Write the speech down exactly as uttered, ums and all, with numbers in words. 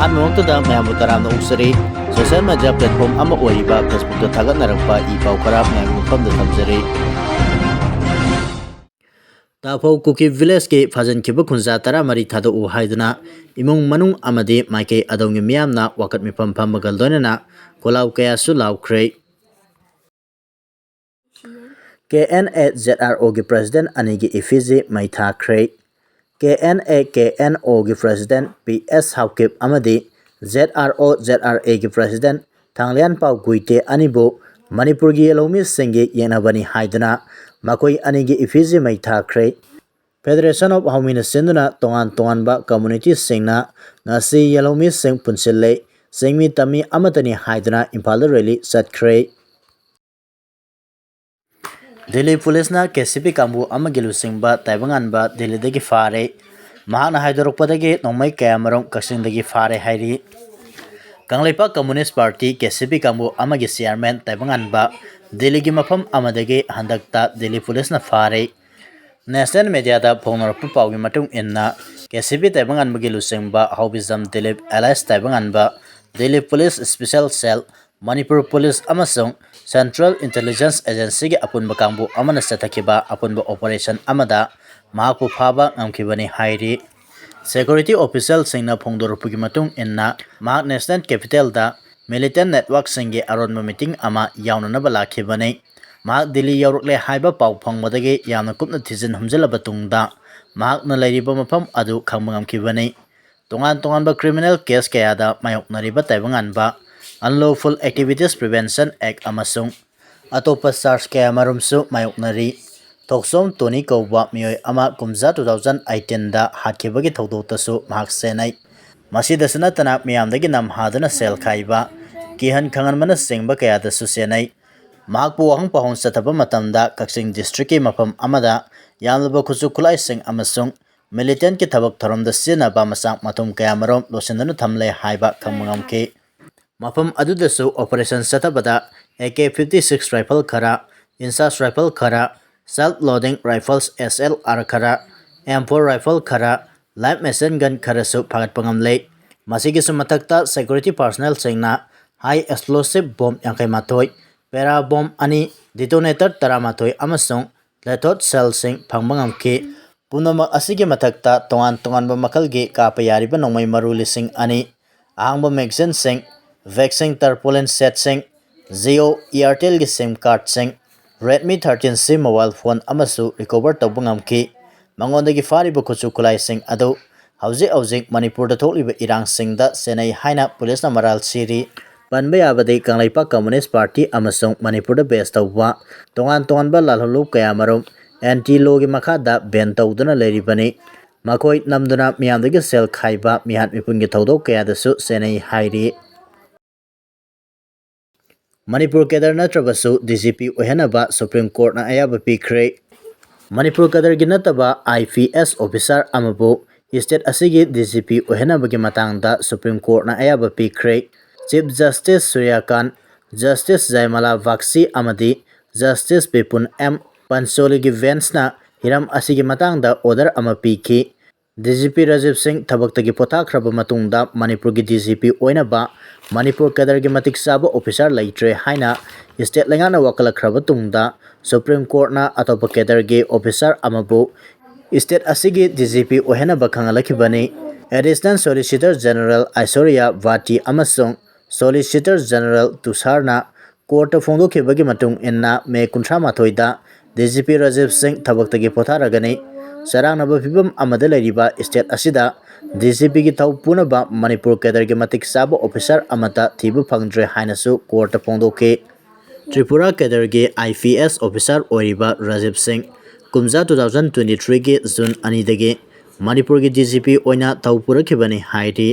ꯑꯍꯥꯟꯕꯃꯛꯇꯗ ꯃꯌꯥꯝꯕꯨ ꯇꯔꯥꯝꯅ ꯑꯣꯛꯆꯔꯤ꯫ Social media platform ꯑꯃ ꯑꯣꯏꯔꯤꯕ Facebookꯇ ꯊꯥꯒꯠꯅꯔꯛꯄ ꯏ ꯄꯥꯎ ꯈꯔ ꯃꯌꯥꯝꯒꯤ ꯃꯐꯝꯗ ꯊꯝꯖꯔꯤ꯫ ꯇꯥꯐꯧ ꯀꯨꯀꯤ villageꯀꯤ ꯐꯥꯖꯤꯟꯈꯤꯕ ꯈꯨꯟꯖꯥ ꯇꯔꯥꯃꯔꯤ ꯊꯥꯗꯣꯛꯎ ꯍꯥꯏꯗꯨꯅ ꯏꯃꯨꯡ ꯃꯅꯨꯡ ꯑꯃꯗꯤ ꯃꯥꯏꯀꯩ ꯑꯗꯣꯝꯒꯤ ꯃꯤꯌꯥꯝꯅ ꯋꯥꯀꯠ ꯃꯤꯐꯝ ꯐꯝꯕꯒ ꯂꯣꯏꯅꯅ ꯈꯣꯜꯂꯥꯎ ꯀꯌꯥꯁꯨ ꯂꯥꯎꯈ꯭ꯔꯦ꯫ KNA ZROꯒꯤ president ꯑꯅꯤꯒꯤ effigy ꯃꯩ ꯊꯥꯈ꯭ꯔꯦ꯫ KNA KNOꯒꯤ president PS ꯍꯥꯎꯀꯤꯞ ꯑꯃꯗꯤ ZRO ZRAꯒꯤ president ꯊꯥꯡꯂꯤꯌꯥꯟꯄꯥꯎ ꯒꯨꯏꯇꯦ ꯑꯅꯤꯕꯨ ꯃꯅꯤꯄꯨꯔꯒꯤ ꯌꯦꯜꯍꯧꯃꯤꯁꯤꯡꯒꯤ ꯌꯦꯛꯅꯕꯅꯤ ꯍꯥꯏꯗꯨꯅ ꯃꯈꯣꯏ ꯑꯅꯤꯒꯤ effigy ꯃꯩ ꯊꯥꯈ꯭ꯔꯦ꯫ Federation of ꯍꯥꯎꯃꯤꯅ ꯁꯤꯟꯗꯨꯅ ꯇꯣꯉꯥꯟ ꯇꯣꯉꯥꯟꯕ communityꯁꯤꯡꯅ ꯉꯁꯤ ꯌꯦꯜꯍꯧꯃꯤꯁꯤꯡ ꯄꯨꯟꯁꯤꯜꯂꯦ, ꯆꯤꯡꯃꯤ ꯇꯝꯃꯤ ꯑꯃꯠꯇꯅꯤ ꯍꯥꯏꯗꯨꯅ ꯏꯝꯐꯥꯜꯗ rally ꯆꯠꯈ꯭ꯔꯦ꯫ ꯗꯤꯜꯂꯤ ꯄꯨꯂꯤꯁꯅ KCP ꯀꯥꯡꯕꯨ ꯑꯃꯒꯤ ꯂꯨꯆꯤꯡꯕ ꯇꯥꯏꯕꯪꯉꯥꯟꯕ ꯗꯤꯜꯂꯤꯗꯒꯤ ꯐꯥꯔꯦ꯫ ꯃꯍꯥꯛꯅ ꯍꯥꯏꯗꯣꯔꯛꯄꯗꯒꯤ ꯅꯣꯡꯃꯩ ꯀꯌꯥꯃꯔꯨꯝ ꯀꯛꯆꯤꯡꯗꯒꯤ ꯐꯥꯔꯦ ꯍꯥꯏꯔꯤ꯫ ꯀꯪꯂꯩꯄꯥꯛ Communist Party, KCP ꯀꯥꯡꯕꯨ ꯑꯃꯒꯤ chairman ꯇꯥꯏꯕꯪꯉꯥꯟꯕ ꯗꯤꯜꯂꯤꯒꯤ ꯃꯐꯝ ꯑꯃꯗꯒꯤ ꯍꯟꯗꯛꯇ ꯗꯤꯜꯂꯤ ꯄꯨꯂꯤꯁꯅ ꯐꯥꯔꯦ꯫ National mediaꯗ ꯐꯣꯡꯅꯔꯛꯄ ꯄꯥꯎꯒꯤ ꯃꯇꯨꯡ ꯏꯟꯅ, KCP ꯇꯥꯏꯕꯪꯉꯥꯟꯕꯒꯤ ꯂꯨꯆꯤꯡꯕ Haobijam Dilip alias Taibangnganba, Delhi Police Special Cell, Manipur police ꯑꯃꯁꯨꯡ Central Intelligence Agencyꯒꯤ ꯑꯄꯨꯟꯕ ꯀꯥꯡꯕꯨ ꯑꯃꯅ ꯆꯠꯊꯈꯤꯕ ꯑꯄꯨꯟꯕ operation ꯑꯃꯗ ꯃꯍꯥꯛꯄꯨ ꯐꯥꯕ ꯉꯝꯈꯤꯕꯅꯤ ꯍꯥꯏꯔꯤ꯫ Security officialꯁꯤꯡꯅ ꯐꯣꯡꯗꯣꯔꯛꯄꯒꯤ ꯃꯇꯨꯡ ꯏꯟꯅ, ꯃꯍꯥꯛ National Capitalꯗ militant networkꯁꯤꯡꯒꯤ ꯑꯔꯣꯟꯕ meeting ꯑꯃ ꯌꯥꯎꯅꯅꯕ ꯂꯥꯛꯈꯤꯕꯅꯤ꯫ ꯃꯍꯥꯛ ꯗꯤꯜꯂꯤ ꯌꯧꯔꯛꯂꯦ ꯍꯥꯏꯕ ꯄꯥꯎ ꯐꯪꯕꯗꯒꯤ ꯌꯥꯝꯅ ꯀꯨꯞꯅ ꯊꯤꯖꯤꯟ ꯍꯨꯝꯖꯤꯜꯂꯕ ꯇꯨꯡꯗ, ꯃꯍꯥꯛꯅ ꯂꯩꯔꯤꯕ ꯃꯐꯝ ꯑꯗꯨ ꯈꯪꯕ ꯉꯝꯈꯤꯕꯅꯤ꯫ ꯇꯣꯉꯥꯟ ꯇꯣꯉꯥꯟꯕ criminal case ꯀꯌꯥꯗ ꯃꯥꯌꯣꯛꯅꯔꯤꯕ ꯇꯥꯏꯕꯪꯉꯥꯟꯕ, Unlawful Activities Prevention Act ꯑꯃꯁꯨꯡ ꯑꯇꯣꯞꯄ charge ꯀꯌꯥꯃꯔꯨꯝꯁꯨ ꯃꯥꯌꯣꯛꯅꯔꯤ꯫ ꯊꯣꯛꯆꯣꯝ ꯇꯣꯅꯤ ꯀꯧꯕ ꯃꯤꯑꯣꯏ ꯑꯃ ꯀꯨꯝꯖꯥ two thousand eighteenꯗ ꯍꯥꯠꯈꯤꯕꯒꯤ ꯊꯧꯗꯣꯛꯇꯁꯨ ꯃꯍꯥꯛ ꯆꯦꯟꯅꯩ꯫ ꯃꯁꯤꯗꯁꯨ ꯅꯠꯇꯅ ꯃꯤꯌꯥꯝꯗꯒꯤ ꯅꯝꯍꯥꯗꯨꯅ ꯁꯦꯜ ꯈꯥꯏꯕ, ꯀꯤꯍꯟ ꯈꯪꯍꯟꯕꯅꯆꯤꯡꯕ ꯀꯌꯥꯗꯁꯨ ꯆꯦꯟꯅꯩ꯫ ꯃꯍꯥꯛꯄꯨ ꯋꯥꯍꯪ ꯄꯥꯎꯍꯪ ꯆꯠꯊꯕ ꯃꯇꯝꯗ ꯀꯛꯆꯤꯡ districtꯀꯤ ꯃꯐꯝ ꯑꯃꯗ ꯌꯥꯝꯂꯕ ꯈꯨꯠꯁꯨ ꯈꯨꯠꯂꯥꯏꯁꯤꯡ ꯑꯃꯁꯨꯡ militantꯀꯤ ꯊꯕꯛ ꯊꯧꯔꯝꯗ ꯁꯤꯖꯤꯟꯅꯕ ꯃꯆꯥꯛ ꯃꯊꯨꯝ ꯀꯌꯥꯃꯔꯨꯝ ꯂꯣꯠꯁꯤꯟꯗꯨꯅ ꯊꯝꯂꯦ ꯍꯥꯏꯕ ꯈꯪꯕ ꯉꯝꯈꯤ꯫ ꯃꯐꯝ ꯑꯗꯨꯗꯁꯨ operation ꯆꯠꯊꯕꯗ AK fifty six rifle ꯈꯔ, INSAS rifle ꯈꯔ, self loading rifles SLR ꯈꯔ, M four rifle ꯈꯔ, light machine gun ꯈꯔꯁꯨ ꯐꯥꯒꯠꯄ ꯉꯝꯂꯦ꯫ ꯃꯁꯤꯒꯤꯁꯨ ꯃꯊꯛꯇ security personnelꯁꯤꯡꯅ high explosive bomb ꯌꯥꯡꯈꯩ ꯃꯥꯊꯣꯏ, para bomb ꯑꯅꯤ, detonator ꯇꯔꯥꯃꯥꯊꯣꯏ ꯑꯃꯁꯨꯡ lethal cellꯁꯤꯡ ꯐꯪꯕ ꯉꯝꯈꯤ꯫ ꯄꯨꯝꯅꯃꯛ ꯑꯁꯤꯒꯤ ꯃꯊꯛꯇ ꯇꯣꯉꯥꯟ ꯇꯣꯉꯥꯟꯕ ꯃꯈꯜꯒꯤ ꯀꯥꯞꯄ ꯌꯥꯔꯤꯕ ꯅꯣꯡꯃꯩ ꯃꯔꯨ ꯂꯤꯁꯤꯡ ꯑꯅꯤ, ꯑꯍꯥꯡꯕ magazineꯁꯤꯡ, vaccine tarpaulinsetꯁꯤꯡ, Jio Airtelꯒꯤ SIM cardꯁꯤꯡ, Redmi thirteen C mobile phone ꯑꯃꯁꯨ recover ꯇꯧꯕ ꯉꯝꯈꯤ꯫ ꯃꯉꯣꯟꯗꯒꯤ ꯐꯥꯔꯤꯕ ꯈꯨꯠꯁꯨ ꯈꯨꯠꯂꯥꯏꯁꯤꯡ ꯑꯗꯨ ꯍꯧꯖꯤꯛ ꯍꯧꯖꯤꯛ ꯃꯅꯤꯄꯨꯔꯗ ꯊꯣꯛꯂꯤꯕ ꯏꯔꯥꯡꯁꯤꯡꯗ ꯁꯤꯖꯤꯟꯅꯩ ꯍꯥꯏꯅ ꯄꯨꯂꯤꯁꯅ ꯃꯔꯥꯜ ꯁꯤꯔꯤ꯫ ꯄꯟꯕ ꯌꯥꯕꯗꯤ ꯀꯪꯂꯩꯄꯥꯛ Communist Party ꯑꯃꯁꯨꯡ ꯃꯅꯤꯄꯨꯔꯗ base ꯇꯧꯕ ꯇꯣꯉꯥꯟ ꯇꯣꯉꯥꯟꯕ ꯂꯥꯜꯍꯧꯂꯨꯞ ꯀꯌꯥꯃꯔꯨꯝ anti lawꯒꯤ ꯃꯈꯥꯗ ban ꯇꯧꯗꯨꯅ ꯂꯩꯔꯤꯕꯅꯤ꯫ ꯃꯈꯣꯏ ꯅꯝꯗꯨꯅ ꯃꯤꯌꯥꯝꯗꯒꯤ ꯁꯦꯜ ꯈꯥꯏꯕ, ꯃꯤꯍꯥꯠ ꯃꯤꯄꯨꯟꯒꯤ ꯊꯧꯗꯣꯛ ꯀꯌꯥꯗꯁꯨ ꯁꯤꯖꯤꯟꯅꯩ ꯍꯥꯏꯔꯤ꯫ ꯃꯅꯤꯄꯨꯔ cadre ꯅꯠꯇ꯭ꯔꯕꯁꯨ DGP ꯑꯣꯏꯍꯟꯅꯕ Supreme Courtꯅ ꯑꯌꯥꯕ ꯄꯤꯈ꯭ꯔꯦ꯫ ꯃꯅꯤꯄꯨꯔ cadreꯒꯤ ꯅꯠꯇꯕ IPS officer ꯑꯃꯕꯨ state ꯑꯁꯤꯒꯤ DGP ꯑꯣꯏꯍꯟꯅꯕꯒꯤ ꯃꯇꯥꯡꯗ Supreme Courtꯅ ꯑꯌꯥꯕ ꯄꯤꯈ꯭ꯔꯦ꯫ Chief Justice ꯁꯨꯔ꯭ꯌꯀꯥꯟ, Justice ꯖꯌꯃꯥꯂꯥ ꯕꯥꯒꯆꯤ ꯑꯃꯗꯤ Justice ꯕꯤꯄꯨꯟ ꯑꯦꯝ ꯄꯟꯆꯣꯂꯤꯒꯤ benchꯅ ꯍꯤꯔꯝ ꯑꯁꯤꯒꯤ ꯃꯇꯥꯡꯗ order ꯑꯃ ꯄꯤꯈꯤ꯫ DGP ꯔꯥꯖꯤꯕ ꯁꯤꯡ ꯊꯕꯛꯇꯒꯤ ꯄꯣꯊꯥꯈ꯭ꯔꯕ ꯃꯇꯨꯡꯗ ꯃꯅꯤꯄꯨꯔꯒꯤ DGP ꯑꯣꯏꯅꯕ ꯃꯅꯤꯄꯨꯔ cadreꯒꯤ ꯃꯇꯤꯛ ꯆꯥꯕ officer ꯂꯩꯇ꯭ꯔꯦ ꯍꯥꯏꯅ state ꯂꯩꯉꯥꯛꯅ ꯋꯥꯀꯠꯂꯛꯈ꯭ꯔꯕ ꯇꯨꯡꯗ Supreme Courtꯅ ꯑꯇꯣꯞꯄ cadreꯒꯤ officer ꯑꯃꯕꯨ state ꯑꯁꯤꯒꯤ DGP ꯑꯣꯏꯍꯟꯅꯕ ꯈꯪꯍꯜꯂꯛꯈꯤꯕꯅꯤ꯫ Additional Solicitor General ꯑꯥꯏꯁꯣꯔꯤꯌꯥ ꯚꯥꯇꯤ ꯑꯃꯁꯨꯡ Solicitor General ꯇꯨꯁꯥꯔꯅ courtꯇ ꯐꯣꯡꯗꯣꯛꯈꯤꯕꯒꯤ ꯃꯇꯨꯡ ꯏꯟꯅ, May ꯀꯨꯟꯊ꯭ꯔꯥ ꯃꯥꯊꯣꯏꯗ DGP ꯔꯥꯖꯤꯕ ꯁꯤꯡ ꯊꯕꯛꯇꯒꯤ ꯄꯣꯊꯥꯔꯒꯅꯤ꯫ ꯆꯔꯥꯡꯅꯕ ꯐꯤꯕꯝ ꯑꯃꯗ ꯂꯩꯔꯤꯕ state ꯑꯁꯤꯗ DGPꯒꯤ ꯊꯧ ꯄꯨꯅꯕ ꯃꯅꯤꯄꯨꯔ cadreꯒꯤ ꯃꯇꯤꯛ ꯆꯥꯕ officer ꯑꯃꯠꯇ ꯊꯤꯕ ꯐꯪꯗ꯭ꯔꯦ ꯍꯥꯏꯅꯁꯨ courtꯇ ꯐꯣꯡꯗꯣꯛꯈꯤ꯫ ꯇ꯭ꯔꯤꯄꯨꯔꯥ cadreꯒꯤ IPS officer ꯑꯣꯏꯔꯤꯕ ꯔꯥꯖꯤꯕ ꯁꯤꯡ ꯀꯨꯝꯖꯥ two thousand twenty threeꯒꯤ June ꯑꯅꯤꯗꯒꯤ ꯃꯅꯤꯄꯨꯔꯒꯤ DGP ꯑꯣꯏꯅ ꯊꯧ ꯄꯨꯔꯛꯈꯤꯕꯅꯤ ꯍꯥꯏꯔꯤ꯫